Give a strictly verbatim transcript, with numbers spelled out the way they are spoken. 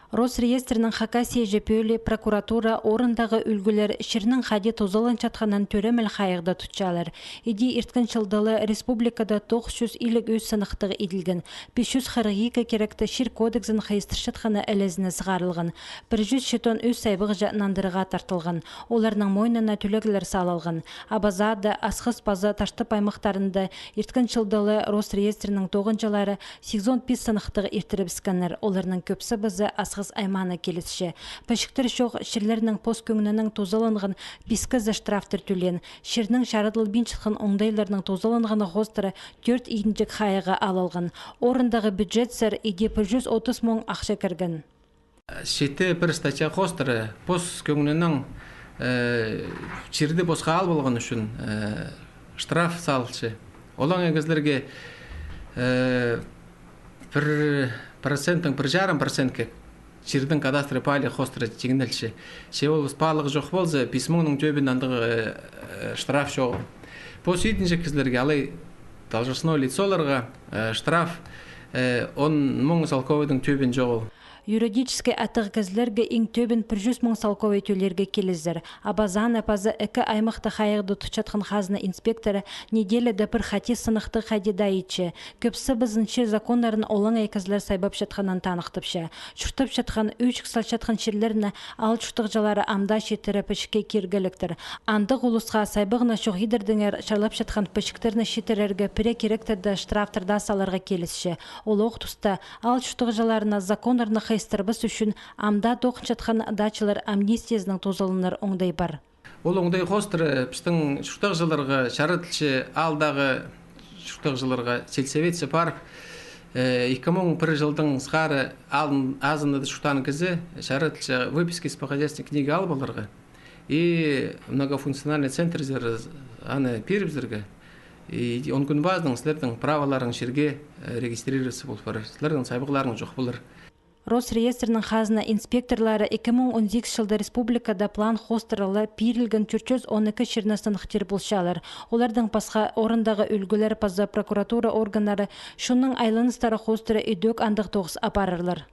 Росреестрнің Хакасияҷа пӧлии прокуратура орындағы ӱлгӱлер чирнің хайди тузаланчатханын тӧреміл хайығда тутчалар. Иди ирткен чылда ла республикада тоғыс чӱс илиг ӱс сыныхтығ иділген, пис чӱс хырых ікі киректі чир кодексін хайыстырчатханы ілезіне сығарылған, пір чӱс читон ӱс сайбағҷа нандырығға тартылған. Оларның мойнына тӱлеглер салылған. Абазада, Асхыс паза Таштып аймахтарында ирткен чылда ла Росреестрнің тоғынҷылары сигізон пис сыныхтығ иртірібіскеннер, оларның кӧбізі Асхыс аймағына килісче. Пічіктер чох чирлернің пос кӧңнінең тузаланған пис кізі штрафтар тӧлеен. Чирнің чарадылбинчатхан оңдайларның тузаланғаны хоостыра тӧрт идінҷек хайығ алылған. Орындағы бюджетсер иди пір чӱс отыс муң ахча кірген. Читі пір статья хоостыра пос кӧңнінең, э, чирді посха алып алған ӱчӱн, э, штраф салылча. Олаңай кізілерге, э, пір проценттең пір чарым процентке чирдің кадастровый паалиғы хоостыра тиңнелче. Че ол паалығ чох полза, пис муңның тӧбін андағ, э, э, штраф чоғыл. Пос идінҷек кізілерге, алай должностной лицоларға, э, штраф, э, он муң салковайдың тӧбін чоғыл. Юридическай аттығ кізілерге иң тӧбін пір чӱс муң салковай тӧлирге килізер. Абазаны паза ікі аймахты хайығда тутчатхан хазна инспекторы неделяда пір хати сыныхты хайди даа итче. Кӧбізі чир законнарын олаңай кізілер сайбапчатханын таныхтапча. Чуртапчатхан, ӱчӱк салчатхан чирлерні аал чуртағҷылары ам даа читіре пічікке киргіліктер. Андағ улусха сайбағны чох идердеңер чарлапчатхан пічіктерні читірерге пірее киректерде штрафтар даа саларға килісче. Ол ох туста аал чуртағҷыларына законнарны хайыстырбас ӱчӱн ам даа тоғынчатхан дачалар амнистиязынаң тузаланар оңдай пар. Ол оңдай хоостыра пістің чуртағҷыларға чарадылча, аалдағы чуртағҷыларға сельсоветсер парып, э, ікі муң пір чылдаң сығара аалын азында чуртаан кізі чарадылча выписка из погосударственной книги алып аларға. И многофункциональный центрзер аны пирібізерге. И он кӱн пазынаң сілернің праволарың чирге, э, регистрироваться полып парар. Сілернің сайбағларың чох полар. Росреестрнің хазна инспекторлары ікі муң он сигізінҷі чылда республикада план хоостыра ла пирілген тӧрт чӱс он ікі чирні сыныхтир полчалар. Олардаң пасха орындағы ӱлгӱлер паза прокуратура органнары чонның айланыстары хоостыра идӧк андағ тоғыс апарарлар.